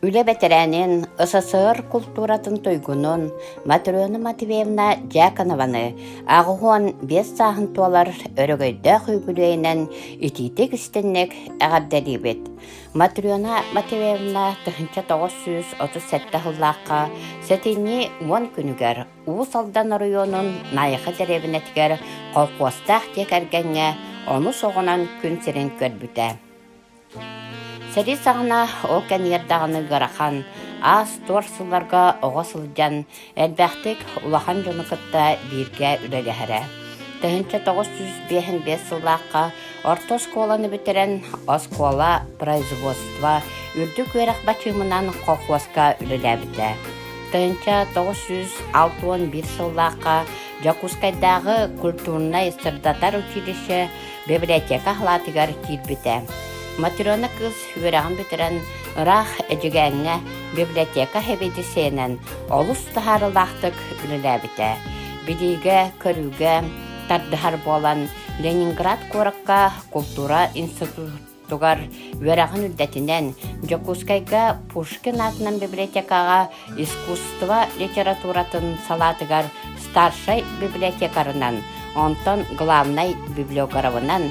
Үлэ бэтэрээнин, СССР култууратын туйгунун Матрена Матвеевна Дьяконованы 85 сааһын туолар өрөгөйдөөх үбүлүөйүнэн итиитик-истинник эҕэрдэлиибит. Матрена Матвеевна 1937 сыллаахха сэтинньи уон күнүгэр Уус Алдан оройуонун Найахы дэриэбинэтигэр колхуостаах дьиэ кэргэҥҥэ онус оҕонон күн сирин көрбүтэ. Сэрии саҕана ол кэмигэр даҕаны ыарахан, аас-туор сылларга оҕо сылдьан, элбэхтик улахан дьону кытта бииргэ үлэлэһэрэ. 1955 сыллаахха орто оскуоланы бүтэрэн, оскуола, производство, үрдүк үөрэх бачыымынан колхуоска үлэлээбитэ. 1961 сыллаахха Дьокуускайдааҕы культурнай-сырдатар училище библиотека халаатыгар киирбитэ. Матрена кыыс үөрэҕин бүтэрэн, ыраах Эдьигээҥҥэ библиотека сэбиэдиссэйинэн олус таһаарыылаахтык үлэлээбитэ. Билиигэ-көрүүгэ тардыһар буолан, Ленинград куоракка култуура институтугар үөрэҕин үрдэтинэн, Дьокуускайга Пушкин аатынан библиотекаҕа искусство литературатын салаатыгар старшай библиотекарынан, онтон главнай библиографынан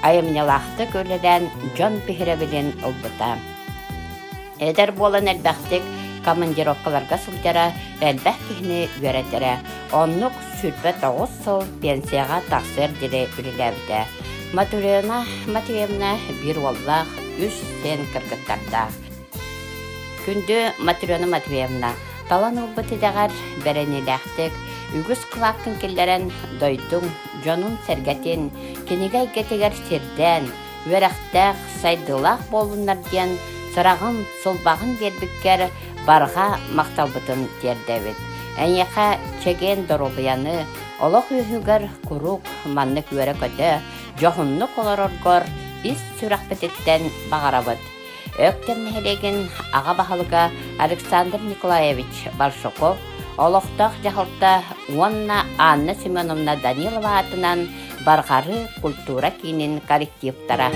айымньылаахтык үлэлээн дьон биһирэбилин ылбыта. Эдэр буолан элбэхтик командировкаларга сылдьара, элбэх киһини үөрэтэрэ. Оннук 29 сыл пенсияҕа тахсыар диэри үлэлээбитэ. Матрена Матвеевна биир уоллаах, үс сиэн кыргыттардаах. Күндү Матрена Матвеевна, талан ылбыт идэҕэр бэрэниилээхтик үгүс кылааккын киллэрэн дойдуҥ дьонун-сэргэтин кинигэ эйгэтигэр сирдээн, үөрэхтээх, сайдыылаах буоллуннар диэн сыраҕын, сылбаҕын биэрбиккэр барҕа махталбытын тиэрдэбит. Эйиэхэ чэгиэн доруобуйаны, олох үөһүгэр куруук маннык үөрэ-көтө, дьоһуннук олороргор ис сүрэхпититтэн баҕарабыт. Өктөм нэһилиэгин аҕа баһылыга Александр Николаевич Большаков, олохтоох дьаһалта уонна Анна Семеновна Данилова аатынан Барҕары культура киинин коллективтара.